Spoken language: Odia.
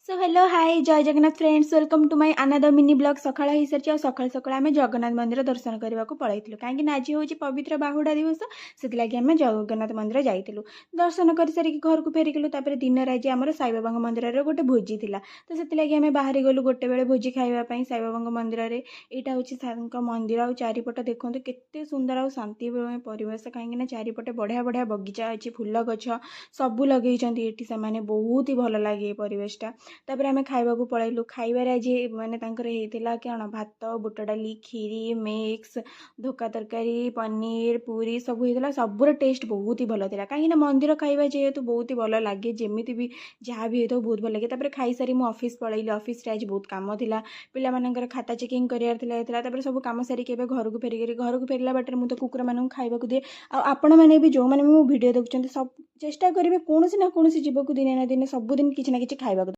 Show hello, hi, Jai Jagannath friends, welcome to my another mini vlog। ସକାଳ ହେଇସାରିଛି ଆଉ ସକାଳୁ ସକାଳୁ ଆମେ ଜଗନ୍ନାଥ ମନ୍ଦିର ଦର୍ଶନ କରିବାକୁ ପଳାଇଥିଲୁ, କାହିଁକିନା ଆଜି ହେଉଛି ପବିତ୍ର ବାହୁଡ଼ା ଦିବସ। ସେଥିଲାଗି ଆମେ ଜଗନ୍ନାଥ ମନ୍ଦିର ଯାଇଥିଲୁ। ଦର୍ଶନ କରିସାରିକି ଘରକୁ ଫେରିଗଲୁ। ତାପରେ ଦିନରେ ଆଜି ଆମର ସାଇବାବାଙ୍କ ମନ୍ଦିରରେ ଗୋଟେ ଭୋଜି ଥିଲା, ତ ସେଥିଲାଗି ଆମେ ବାହାରି ଗଲୁ ଗୋଟେ ବେଳେ ଭୋଜି ଖାଇବା ପାଇଁ ସାଇବାବାଙ୍କ ମନ୍ଦିରରେ। ଏଇଟା ହେଉଛି ସାଇଙ୍କ ମନ୍ଦିର ଆଉ ଚାରିପଟ ଦେଖନ୍ତୁ କେତେ ସୁନ୍ଦର ଆଉ ଶାନ୍ତିମୟ ପରିବେଶ, କାହିଁକିନା ଚାରିପଟେ ବଢ଼ିଆ ବଢ଼ିଆ ବଗିଚା ଅଛି, ଫୁଲ ଗଛ ସବୁ ଲଗେଇଛନ୍ତି ଏଠି ସେମାନେ। ବହୁତ ହି ଭଲ ଲାଗେ ଏ ପରିବେଶଟା। ତାପରେ ଆମେ ଖାଇବାକୁ ପଳେଇଲୁ। ଖାଇବାରେ ଆଜି ମାନେ ତାଙ୍କର ହେଇଥିଲା କ'ଣ, ଭାତ, ବୁଟ ଡାଲି, କ୍ଷୀରି, ମିକ୍ସ, ଧୋକା ତରକାରୀ, ପନିର, ପୁରୀ ସବୁ ହେଇଥିଲା। ସବୁର ଟେଷ୍ଟ ବହୁତ ହି ଭଲ ଥିଲା, କାହିଁକିନା ମନ୍ଦିର ଖାଇବା ଯେହେତୁ ବହୁତ ହି ଭଲ ଲାଗେ। ଯେମିତି ବି ଯାହା ବି ହେଇଥାଉ, ବହୁତ ଭଲ ଲାଗେ। ତାପରେ ଖାଇସାରି ମୁଁ ଅଫିସ୍ ପଳେଇଲି। ଅଫିସରେ ଆଜି ବହୁତ କାମ ଥିଲା, ପିଲାମାନଙ୍କର ଖାତା ଚେକିଂ କରିବାର ଥିଲା, ହେଇଥିଲା। ତାପରେ ସବୁ କାମ ସାରିକି ଏବେ ଘରକୁ ଫେରିଗଲି। ଘରକୁ ଫେରିଲା ବାଟରେ ମୁଁ ତ କୁକୁରମାନଙ୍କୁ ଖାଇବାକୁ ଦିଏ। ଆଉ ଆପଣମାନେ ବି, ଯେଉଁମାନେ ବି ମୋ ଭିଡ଼ିଓ ଦେଖୁଛନ୍ତି, ସବୁ ଚେଷ୍ଟା କରିବେ କୌଣସି ନା କୌଣସି ଜୀବକୁ ଦିନେ ନା ଦିନେ ସବୁଦିନ କିଛି ନା କିଛି ଖାଇବାକୁ